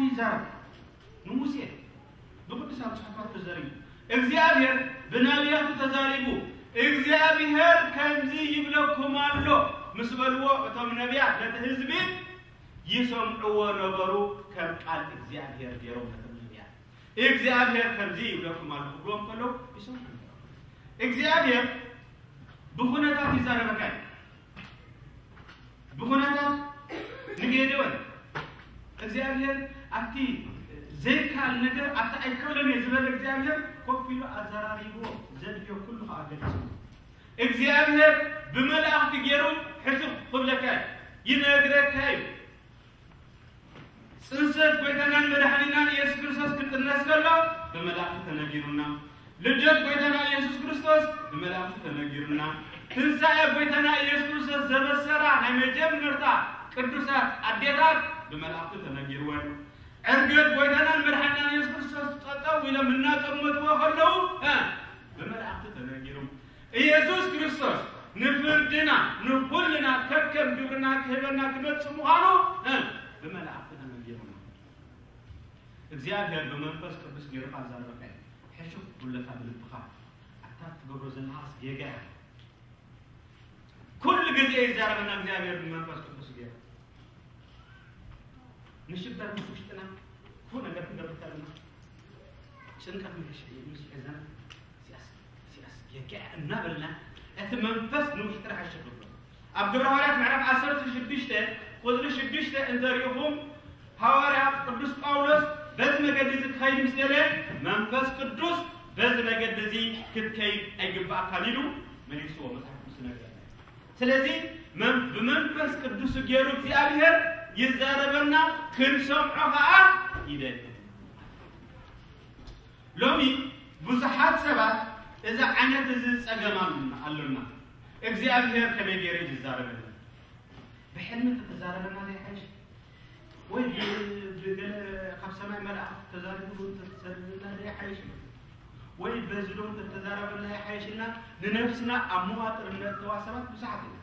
ይዛረብ። ንሙሴ ብቅዱሳት ጽሑፋት ተዛሪቡ። እግዚኣብሔር ብነቢያቱ ተዛሪቡ። እግዚኣብሔር ከምዚ ይብለኩም ኣሎ ምስ በልዎ፣ እቶም ነቢያት ነቲ ህዝቢ ይሰምዕዎ ነበሩ። ከም ቃል እግዚኣብሔር ገይሮም ነቶም ነቢያት እግዚኣብሔር ከምዚ ይብለኩም ኣሎ ክብልዎም ከለዉ ይሰምዑ ነበሩ። እግዚኣብሔር ብኹነታት ይዛረበካ እዩ። ብኹነታት ንጌዴዎን እግዚኣብሔር ኣብቲ ዘይከኣል ነገር ኣብቲ ኣይከኣልን እየ ዝበለ እግዚኣብሔር ኮፍ ኢሉ ኣዘራሪብዎ ዘድልዮ ኩሉ ከዓ ገሊጹ። እግዚኣብሔር ብመላእኽቲ ገይሩ ሕሹኽ ክብለካ እዩ፣ ይነግረካ እዩ። ጽንሰት ጎይታናን መድሓኒናን ኢየሱስ ክርስቶስ ክጥነስ ከሎ ብመላእኽቲ ተነጊሩና። ልደት ጎይታና ኢየሱስ ክርስቶስ ብመላእኽቲ ተነጊሩና። ትንሳኤ ጎይታና ኢየሱስ ክርስቶስ ዘበሰራ ናይ መጀመርታ ቅዱሳት ኣዴታት ብመላእኽቲ ተነጊርወን። ዕርገት ጎይታናን መድሓኒናን ኢየሱስ ክርስቶስ ጠጠው ኢሎም እናጠመትዎ ከለዉ፣ እ፣ ብመላእኽቲ ተነጊሩ። ኢየሱስ ክርስቶስ ንፍርድና፣ ንኹልና ከከም ግብርና ክህበና ክመጽእ ምዃኑ፣ እ፣ ብመላእኽቲ ተነጊሩና። እግዚኣብሔር ብመንፈስ ቅዱስ ገይሩ ካብ ዛረበካ እዩ። ሕሹኽ ክብለካ ብልብኻ፣ ኣታ ትገብሮ ዘለኻስ ጌጋ እያ። ኩሉ ግዜ ይዛረበና እግዚኣብሔር ብመንፈስ ቅዱስ ገይሩ። ንሽበር ምስ ውሽጥና ክፉእ ነገር ክንገብር ከለና፣ ጭንቀት ምስ ምስ ሒዘና፣ ሲያስ፣ ሲያስ፣ ጌጋ እናበልና፣ እቲ መንፈስ ንውሽጥና ሕሹኽ ይብሎ። ኣብ ግብረ ሃዋርያት ምዕራፍ ዓሰርተ ሽዱሽተ ቁጽሪ ሽዱሽተ እንተሪእኹም፣ ሃዋርያ ቅዱስ ጳውሎስ በዚ መገዲ እዚ ክኸይድ ምስ ደለየ፣ መንፈስ ቅዱስ በዚ መገዲ እዚ ክትከይድ ኣይግባእካን ኢሉ መሊስዎ መጽሓፍ ቅዱስ ይነግረና። ስለዚ መን-፣ ብመንፈስ ቅዱስ ገይሩ እግዚኣብሔር ይዛረበና፣ ክንሰምዖ ኸዓ ይደሊ። ሎሚ ብዙሓት ሰባት እዚ ዓይነት እዚ ጸገም ኣሉና፣ ኣሉና። እግዚኣብሔር ከመይ ገይሩ ይዛረበና? ብሕልሚ ተተዛረበና ዘይሓይሽ? ወይ ብ-፣ ብገለ ካብ ሰማይ መልኣኽ ተዛሪቡ ተተዛረበና ዘይሓይሽ? ወይ በዚ ዶ ተተዛረበና ይሓይሽና? ንነብስና ኣብ መዋጥር እነእተዋ ሰባት ብዙሓት ኢና።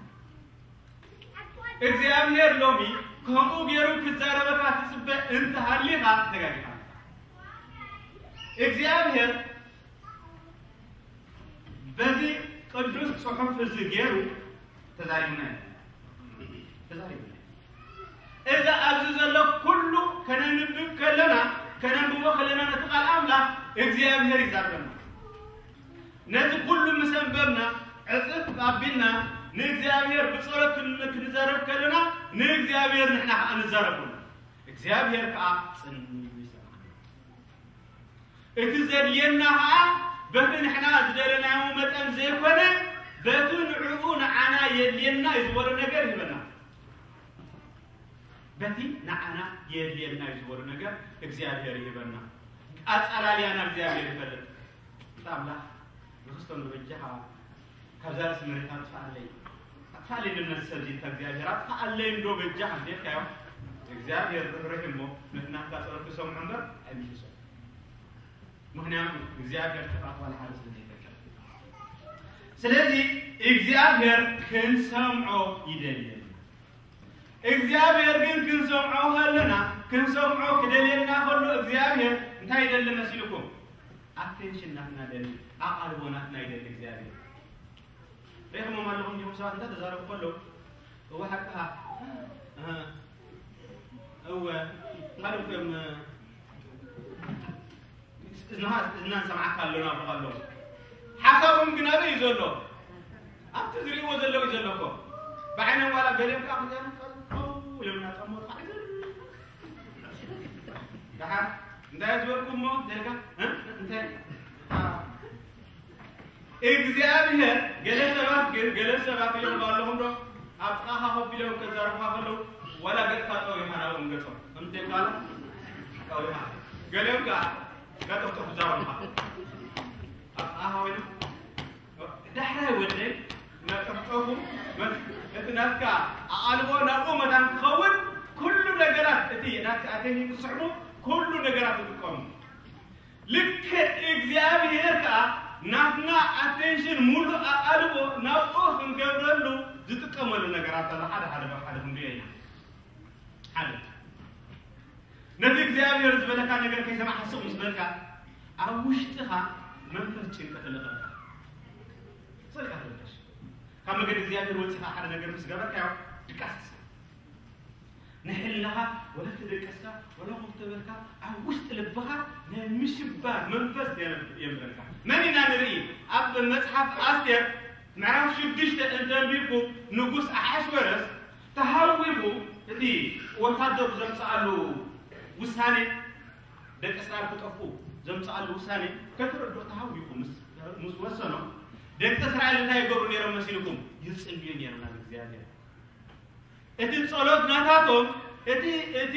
እግዚኣብሔር ሎሚ ከምኡ ገይሩ ክዛረበካ ትጽበ እንተሃሊኻ ተጋጊኻ። እግዚኣብሔር በዚ ቅዱስ ጽሑፍ እዚ ገይሩ ተዛሪቡና እዩ። ተዛሪቡና እዩ። እዚ ኣብዚ ዘሎ ኩሉ ከነንብብ ከለና፣ ከነንብቦ ከለና ነቲ ቃል ኣምላኽ እግዚኣብሔር ይዛረበና። ነዚ ኩሉ ምስ ኣንበብና፣ ዕጽፍ ኣቢልና ንእግዚኣብሔር ብጸሎት ክን-፣ ክንዛረብ ከለና፣ ንእግዚኣብሔር ንሕና ከኣ ንዛረበሉ። እግዚኣብሔር ከኣ ጽን ኢሉ ይሰምዓና። እቲ ዘድልየና ከኣ በቲ ንሕና ዝደለናዮ መጠን ዘይኮነ፣ በቲ ንዕኡ ንዓና የድልየና እዩ ዝበሎ ነገር ይህበና። በቲ ንዓና የድልየና እዩ ዝበሎ ነገር እግዚኣብሔር ይህበና። ኣጸላልያና እግዚኣብሔር ይፈልጥ። እቲ ኣምላኽ ንክስቶም ንበጃኻ ካብዛ ርእሲ መሬት ኣጥፍኣለይ። ኣጥፍኣለይ ንነፍሲ ሰብ ዚልካ እግዚኣብሔር ኣጥፍኣለይ እንዶ በጃኻ እንተኢልካዮ፣ እግዚኣብሔር ርህሩህ እሞ ነቲ ናትካ ጸሎት ክሰምዖ እምበር ኣይምልሶ። ምኽንያቱ እግዚኣብሔር ጥፍኣት ዋላ ሓደ ስለ ዘይፈቅድ። ስለዚ እግዚኣብሔር ክንሰምዖ ይደልየና። እግዚኣብሔር ግን ክንሰምዖ ከለና፣ ክንሰምዖ ክደልየና ከሎ እግዚኣብሔር እንታይ ይደሊ መሲልኩም? ኣቴንሽን ናትና ደሊ፣ ኣቓልቦ ናትና ይደሊ እግዚኣብሔር። ሪኢኹሞም ኣለኹም ዲኹም ሰባት እንታይ ተዛረቡ ከለዉ? እወ ሓቅኻ። እህ፣ እወ፣ ካልእ ከም እዝንኻ፣ እዝና ንሰምዓካ ኣለና ብሎ ኣለዉ። ሓሳቦም ግን ኣበይ እዩ ዘሎ? ኣብቲ ዝርእይዎ ዘለዉ እዩ ዘሎ እኮ። ብዓይኖም ዋላ ገሊኦም ከኣ ከምዚኦም ጠጠው ኢሎም እናጠመቱ ከዓ ይዘርቡ። ደሓር እንታይ ዝበልኩ እሞ ደልካ? እ? እንታይ? እግዚኣብሔር ገለ ሰባት ግን፣ ገለ ሰባት ይረኽቡ ኣለኹም ዶ? ኣብ ጥቓኻ ኮፍ ኢሎም ከዛርቡኻ ከለዉ፣ ዋላ ገጽካ ጠው ኢኻ ናብኦም ገጾም። ከምቲ ይባሃል? ጠው ኢኻ። ገሊኦም ከኣ ቀልጠፍጠፍ ይዛረቡኻ። ኣብ ጥቓኻ ኮይኖም፣ ዳሕራይ ወደይ፣ እናጠፍጠፉ፣ እቲ ናትካ ኣቓልቦ ናብኡ መታን ክኸውን፣ ኩሉ ነገራት፣ እቲ ናትካ ኣቴንሽን ክስሕቡ፣ ኩሉ ነገራት ይጥቀሙ። ልክዕ እግዚኣብሔር ከኣ ናትና ኣቴንሽን ሙሉእ ኣቓልቦ ናብኡ ክንገብረሉ ዝጥቀመሉ ነገራት ኣሎ። ሓደ ሓደ ብሓደ ክንሪኦ ኢና። ሓደ። ነቲ እግዚኣብሔር ዝበለካ ነገር ከይሰማዕካ ስቕ ምስ በልካ፣ ኣብ ውሽጥኻ መንፈስ ጭንቀት ኣለቐልካ። ስልካ ትረበሽ። ካብ መገዲ እግዚኣብሔር ወፂኻ ሓደ ነገር ምስ ገበርካዮ፣ ድቃስ ትስማዕ። ንሕልናኻ ወላ ተደቀስካ ወላ ኮፍ ተበልካ፣ ኣብ ውሽጢ ልብኻ ናይ ምሽባር መንፈስ የንብ-፣ የንብረልካ። መን ኢና ንርኢ? ኣብ መጽሓፍ ኣስቴር ምዕራፍ ሽዱሽተ እንተንቢብኩ፣ ንጉስ ኣሓሽወረስ ተሃዊኹ፣ እቲ ወታደሩ ዘምጽኣሉ ውሳኔ፣ ደቂ እስራኤል ክጠፍኡ ዘምጽኣሉ ውሳኔ ከይተረድኦ ተሃዊኹ ምስ፣ ምስ ወሰኖ፣ ደቂ እስራኤል እንታይ ይገብሩ ነይሮም መሲልኩም? ይጽልዩ ነይሮም ናብ እግዚኣብሔር። እቲ ጸሎት ናታቶም፣ እቲ፣ እቲ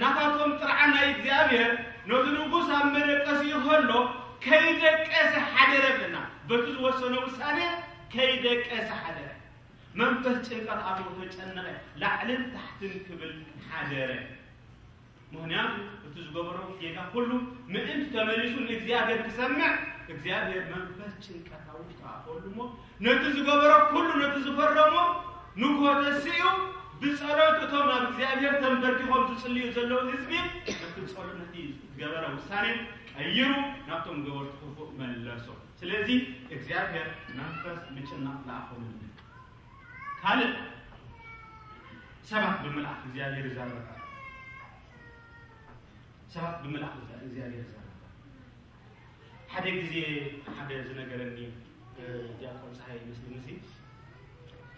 ናታቶም ጥርዓን ናይ እግዚኣብሔር ነቲ ንጉስ ኣብ መደቀሲኡ ከሎ ከይደቀሰ ሓደረ ብለና። በቲ ዝወሰኖ ውሳኔ ከይደቀሰ ሓደረ። መንፈስ ጭንቀት ኣቶ ተጨነቐ፣ ላዕልን ታሕትን ክብል ሓደረ። ምኽንያቱ እቲ ዝገበሮ ጌጋ ኩሉ ምእንቲ ተመሊሱ ንእግዚኣብሔር ክሰምዕ፣ እግዚኣብሔር መንፈስ ጭንቀት ኣብ ውሽጡ ኣእተወሉ እሞ፣ ነቲ ዝገበሮ ኩሉ፣ ነቲ ዝፈረሞ ንግሆ ተሲኡ፣ ብጸሎት እቶም ናብ እግዚኣብሔር ተንበርኪኾም ዝጽልዩ ዘለዉ ህዝቢ፣ ነቲ ጸሎት፣ ነቲ ዝገበረ ውሳኔ ቀይሩ፣ ናብቶም ገበርቲ ክፉእ መለሶ። ስለዚ እግዚኣብሔር መንፈስ ምጭናቕ ለኣኸሉ። ካልእ ሰባት ብምልኣኽ እግዚኣብሔር ይዛረበካ። ሰባት ብምልኣኽ እግዚኣብሔር ይዛረበካ። ሓደ ግዜ ሓደ ዝነገረኒ፣ እ፣ ዲያቆን ፀሃይ ይመስለኒ፣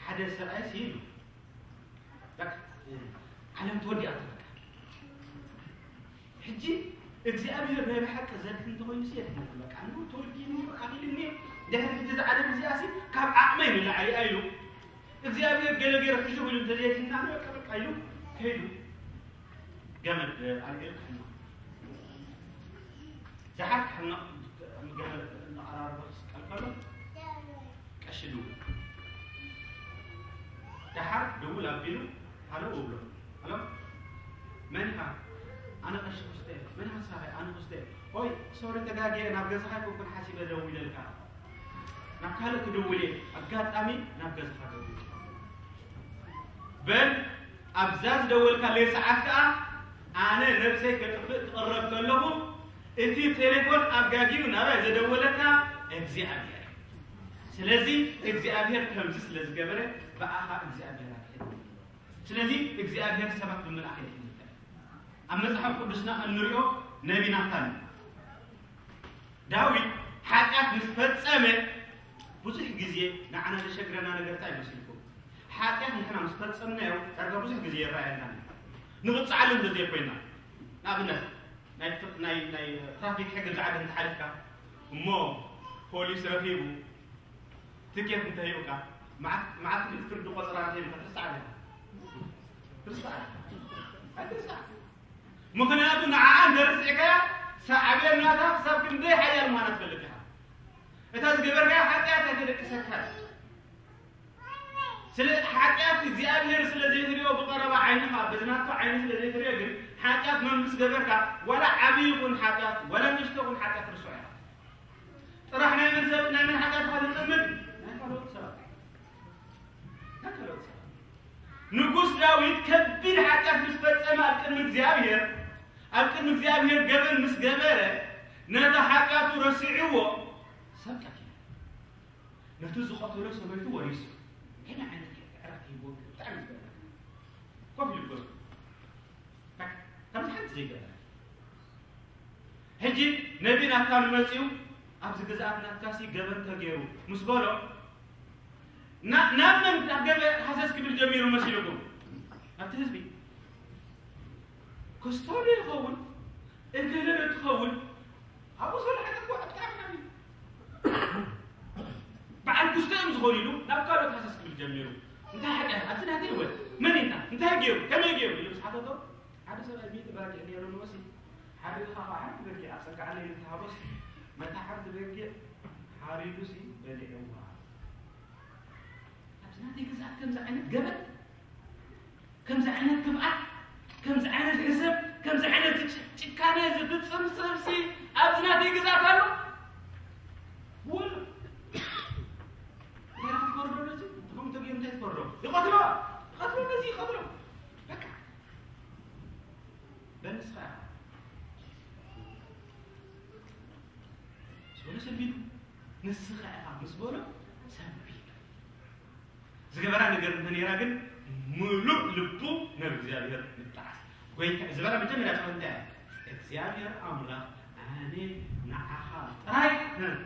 ሓደ ሰብኣይ ሲኢሉ፣ በቃ፣ እ፣ ዓለም ተወዲኣ በቃ። ሕጂ እግዚኣብሔር ናይ ብሓቂ ዘድሕን እንተኾይኑ ሲ የድሕነና። በቃ፣ ኑ ተወዲእኒ፣ ኣኺልኒ፣ ድሕሪ ሕጂ እዛ ዓለም እዚኣ ሲ ካብ ዓቕመይ ንላዕሊ እያ ኢሉ፣ እግዚኣብሔር ገለ ገይሩ ሕሹኽ ኢሉ እንተዘየድሕንና፣ በቃ፣ በቃ ኢሉ ከይዱ። ገመድ ኣልዒሉ ክሕነቕ። ደሓር ክሕነቕ ገመድ እናቐራረበ ክስቀል ከሎ፣ ቀሺ ደወለ። ደሓር ደውል ኣቢሉ፣ ሃሎ እብሎ። ሃሎ? መን ኢኻ? ኣነ ቀሺ ኩስተ እየ። መን ኢኻ ንስኻ? ኣነ ኩስተ እየ። ኦይ፣ ሶሪ፣ ተጋግየ፣ ናብ ገዛኻ ኣይኮንኩን ሓሲበ ደዊለልካ። ናብ ካልእ ክድውል እየ። ኣጋጣሚ ናብ ገዛኻ ደዊለ። በል፣ ኣብዛ ዝደወልካለይ ሰዓት ከኣ ኣነ ነብሰይ ከጥፍእ ክቕረብ ከለኹ፣ እቲ ቴሌፎን ኣጋጊዩ ናባይ ዘደወለካ እግዚኣብሔር። ስለዚ እግዚኣብሔር ከምዚ ስለ ዝገበረ፣ ብኣኻ እግዚኣብሔር ኣድሕነኒ። ስለዚ እግዚኣብሔር ሰባት ብምልኣኽ የድሕን ይኽእል። ኣብ መጽሓፍ ቅዱስና እንሪኦ ነቢ ናታን እዩ። ዳዊት ሓጢኣት ምስ ፈጸመ፣ ብዙሕ ግዜ ንዓና ዘሸግረና ነገር እንታይ ይመስልኩም? ሓጢኣት ንሕና ምስ ፈጸምናዮ፣ ዳርጋ ብዙሕ ግዜ ይረኣየና እዩ። ንቕጽዓሉ እንተዘይኮይና፣ ንኣብነት፣ ናይ ትር-፣ ናይ፣ ናይ ትራፊክ ሕጊ ዝዓዲ እንተሓሊፍካ፣ እሞ ፖሊስ ረኺቡ፣ ትኬት እንተሂቡካ፣ መዓት፣ መዓት ፍርዲ ቆጸራ እንተሂቡካ፣ ትርስዓ ኣለኻ። ትርስዓ ኣለኻ። ኣይትርስዓ። ምኽንያቱ ንዓኣ እንተረሲዕካያ፣ ሳዕቤናታ ክሳብ ክንደይ ሓያል ምዃና ትፈልጥ ኢኻ። እታ ዝገበርካያ ሓጢኣት ኣይተደቅሰካን። ስለ ሓጢኣት እግዚኣብሔር ስለ ዘይትሪኦ ብቐረባ ዓይንኻ፣ በዚ ናቱ ዓይኒ ስለ ዘይትሪኦ ግን፣ ሓጢኣት መን ምስ ገበርካ፣ ዋላ ዓብዪ ይኹን ሓጢኣት፣ ዋላ ንእሽቶ ይኹን ሓጢኣት ርሱዕ ኢኻ። ጥራሕ ናይ መን ሰብ፣ ናይ መን ሓጢኣት ኢኻ ዝጥምት? ናይ ካልኦት ሰባት። ናይ ካልኦት ሰባት። ንጉስ ዳዊት ከቢድ ሓጢኣት ምስ ፈጸመ ኣብ ቅድሚ እግዚኣብሔር፣ ኣብ ቅድሚ እግዚኣብሔር ገበን ምስ ገበረ፣ ነታ ሓጢኣቱ ረሲዕዎ ሰብ ቀቲሉ። ነቲ ዝቐተሎ ሰበይቱ ወሪሱ። ከመይ ዓይነት ዕረፍቲ ሂብዎ? ብጣዕሚ ዝገርም። ኮፍ ኢሉ ይገርም። ከምዚ ሓንቲ ዘይገበረ። ሕጂ ነቢ ናታን መጺኡ፣ "ኣብዚ ግዝኣት ናትካሲ ገበን ተገይሩ" ምስ በሎ፣ "ና-፣ ናብ መን ገበ ሃሰስ ክብል ጀሚሩ መሲልኩም?" ናብቲ ህዝቢ። ክስቶ ዶ ይኸውን? እገለ ዶ ትኸውን? ኣብኡ ዘሎ ሓጢኣት እኮ ብጣዕሚ ዓቢ እዩ። በዓል ክስቶ እዮም ዝኾኑ ኢሉ ናብ ካልኦት ሃሰስ ክብል ጀሚሩ። "እንታይ ሓጢኣት? ኣብዚ ናተይ እውን መን ኢንታ? እንታይ ገይሩ? ከመይ ገይሩ?" ኢሉ ምስ ሓተቶ፣ ሓደ ሰብኣይ ሚእቲ በጊዕ ነይሩ ንወሲ። ሓሪድኻ ኸዓ ሓንቲ በጊዕ ኣብ ጸግዓ ለይቲ ሃቦስ፣ ነታ ሓንቲ በጊዕ ሓሪዱሲ በሊዕዋ። ኣብዚ ናተይ ግዝኣት ከምዚ ዓይነት ገበን፣ ከምዚ ዓይነት ክፍኣት፣ ከምዚ ዓይነት ሕሰብ፣ ከምዚ ዓይነት ጭ-፣ ጭካነ ዝፍጽም ሰብሲ ኣብዚ ናተይ ግዝኣት ኣሎ? ወሎ። እንታይ ትፈርዶ ነዚ? ከምኡ ተገይሩ እንታይ ትፈርዶ? ይቐትሎ! ይቐትሎ ነዚ ይቐትሎ! በቃ። በል ንስኻ ሰቢሉ ንስኻ ኢኻ ምስ በሎ ሰቢሉ ዝገበራ ነገር እንተነይራ ግን ምሉእ ልቡ ናብ እግዚኣብሔር ምጣዓስ። ጎይታ ዝበላ መጀመርያ ጸሎት እንታይ እያ? እግዚኣብሔር ኣምላኽ ኣነ ንዓኻ ጥራይ በደል